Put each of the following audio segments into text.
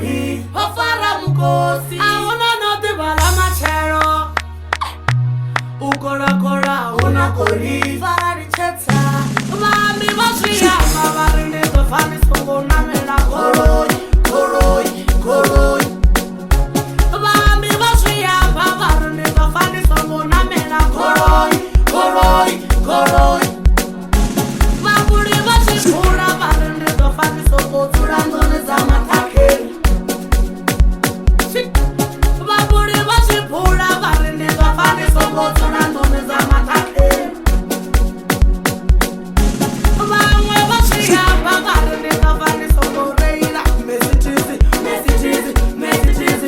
goloi ho fara mukosi. A huna no ḓuvha ḽa matshelo, u kolakola huna goloi fara litshedza. Vhaambi vha zwi amba vha ri ndi ḓo pfa ndi songo namela goloi, goloi, goloi. Vhaambi vha zwi amba vha ri ndi ḓo pfa ndi songo namela goloi, goloi, goloi. Vhafhuli vha zwi bula vha ri ndi ḓo pfa ndi songo dzula nḓuni dza maṱhakheni. Vhafhuli vha zwi bula vha ri ndi ḓo pfa ndi songo dzula nḓuni dza maṱhakheni. Vhaṅwe vha zwi amba vha ri ndi ḓo pfa ndi songo reila Mercedes, Mercedes, Mercedes.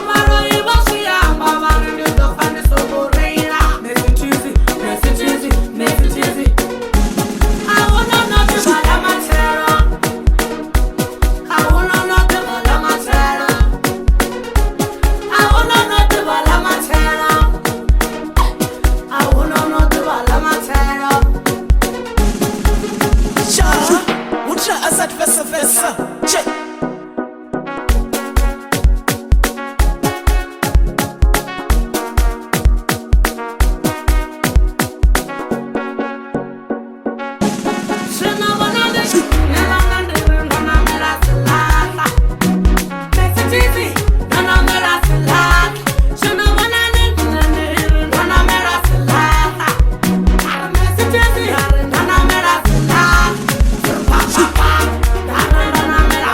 Vhaloi vha zwi amba vha ri ndi ḓo pfa ndi songo reila Mercedes, Mercedes, Mercedes. A huna no ḓuvha ḽa matshelo, a huna no ḓuvha ḽa matshelo, a huna no ḓuvha ḽa matshelo, a huna no ḓuvha ḽa matshelo. Cha, utra asat vesa vesa. Che. Zwino vhona ndi tshimela ndi ri ndo namela siḽaṱa, Mercedes ndo namela siḽaṱa. Zwino vhona ndi nṋe ndi ri ndo namela siḽaṱa, a ri Mercedes a ri ndo namela siḽaṱa. Pa pa pa, nda ri ndo namela.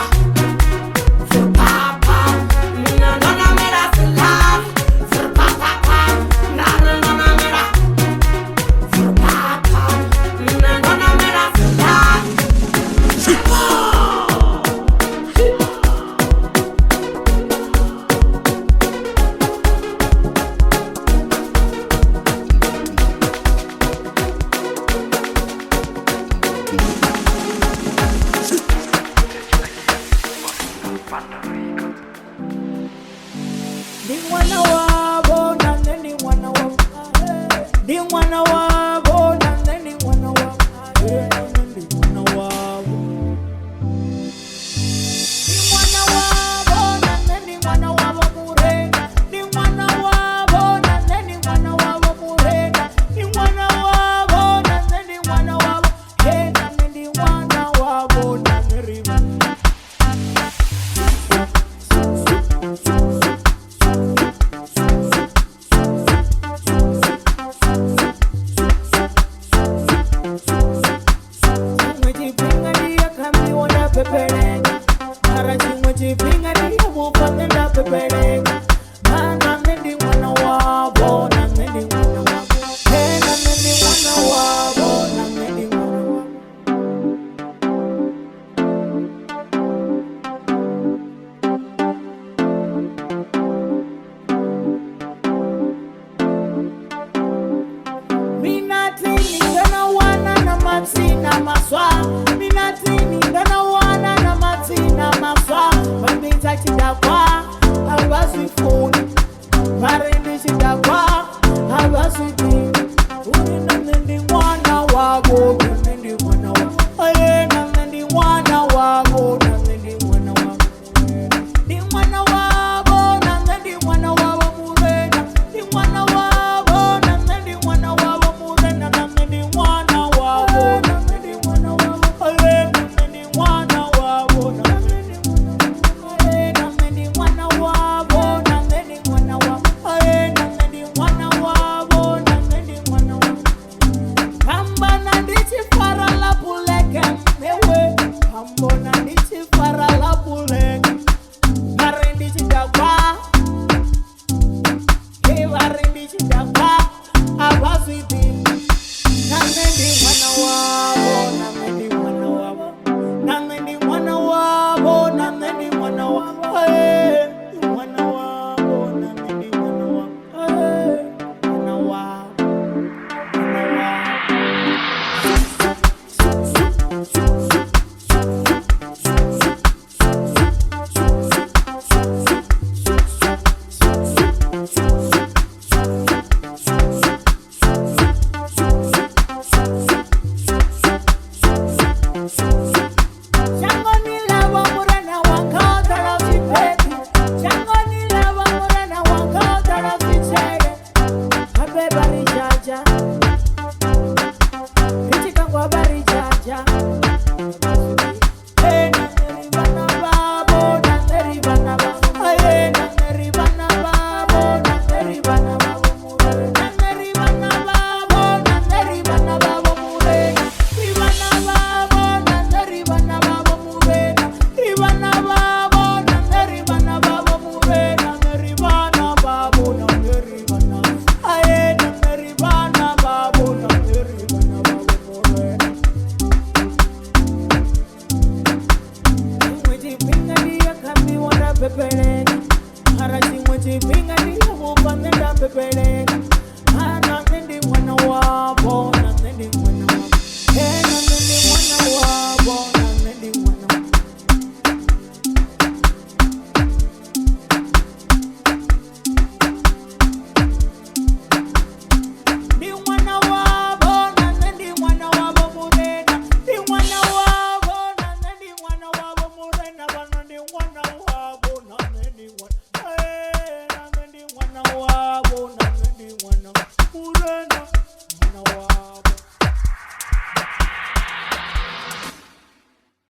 Pepelela. Na nṋe ndi ṅwana wavho, na nṋe ndi ṅwana wavho. Hey, na nṋe ndi ṅwana wavho, na nṋe ndi ṅwana wavho. Ndi ṅwana wavho, na nṋe ndi ṅwana wavho murena. Ndi ṅwana wavho, na nṋe ndi ṅwana wavho murena. Vhano ndi ṅwana wavho, na nṋe ndi ṅwana. Hey, na nṋe ndi ṅwana wavho, na nṋe ndi ṅwana murena. Ṅwana wavho.